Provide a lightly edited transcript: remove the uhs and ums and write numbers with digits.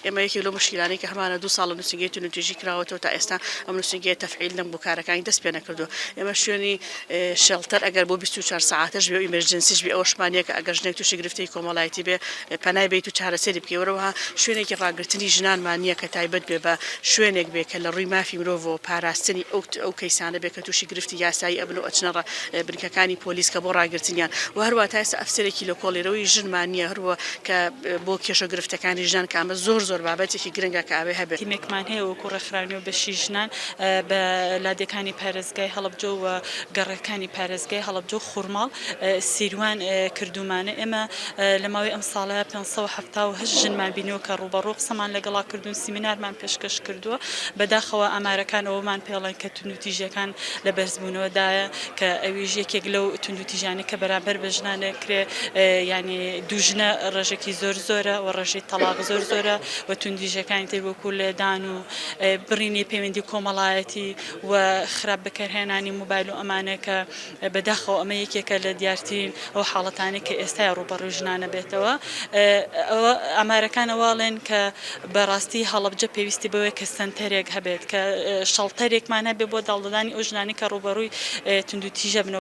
ئێمە یەکێک لەو موشکیلانەی کە هەمانە دوو ساڵە نووسینگەی توندوتیژی کراوەتەوە تا ئێستا ئەم نووسینگەیە تەفعیل نەبوو کارەکانی دەست پێ نەکردووە ئێمە شوێنی shelter ئەگەر بۆ 24 سەعاتەش بێ و emergency ش بێ ئەوەشمان نییە کە ئەگەر ژنێک تووشی گرفتی کۆمەڵایەتی بێ پەنای بیت و چارەسەری بکەی. وەرەوەها شوێنێکی ڕاگرتنی ژنانمان نییە کە تایبەت بێ بە شوێنێک بێ کە لە ڕووی مافی مرۆڤەوە پاراستنی ئەو کەیسانە بێ کە تووشی گرفتی یاسایی ئەبن و ئەچنە بنکەکانی پۆلیس کە بۆ ڕاگرتنیان. و هەروە تا ئێستا ئەفسەرێکی لێکۆڵێرەوەی ژنمان نییە هەروە کە بۆ کێشە گرفتەکانی ژنان کە ئەمە زۆر زۆر بابەتێکی گرنگە کە ئەوێ هەبێت. تیمێکمان هەیە وەکو ڕێکخراوی و بەشی ژنان بە لادێکانی پارێزگای هەڵەبجە و گەڕەکانی پارێزگای هەڵەبجە و خورماڵ سیروان کردوومانە. ئێمە لە ماوەی ئەم ساڵە 578 ژنمان بینیوە کە ڕووبەڕوو قسەمان لەگەڵا کردوون، سیمینارمان پێشکەش کردووە. بەداخەوە ئامارەکان ئەوەمان پێڵێن کە توندوتیژیەکان لە بەرزبوونەوەدایە کە ئەویش یەکێک لەو توندوتیژانەی کە بەرامبەر بە ژنان ئەکرێ، یانی دوو ژنە ڕێژەکی زۆر زۆرە و ڕێژەی تەڵاق زۆر زۆرە و توندوتیژیەکانی تر وەکو لێدان و بڕینی پەیوەندی کۆمەڵایەتی و خراپ بەکارهێنانی مۆبایل و ئەمانە کە بەداخەوە ئەمە یەکێکە لە دیارترین ئەو حاڵەتانەی کە ئێستا ڕووبەڕووی ژنانە بێتەوە. ئەوە ئامارەکان ئەوە ئەڵێن کە بەڕاستی هەڵەبجە پێویستی بەوەیە کە سەنتەرێک هەبێت، کە shelter ێکمان هەبێت بۆ داڵدەدانی ئەو ژنانەی کە ڕووبەڕووی توندوتیژە بنەوە.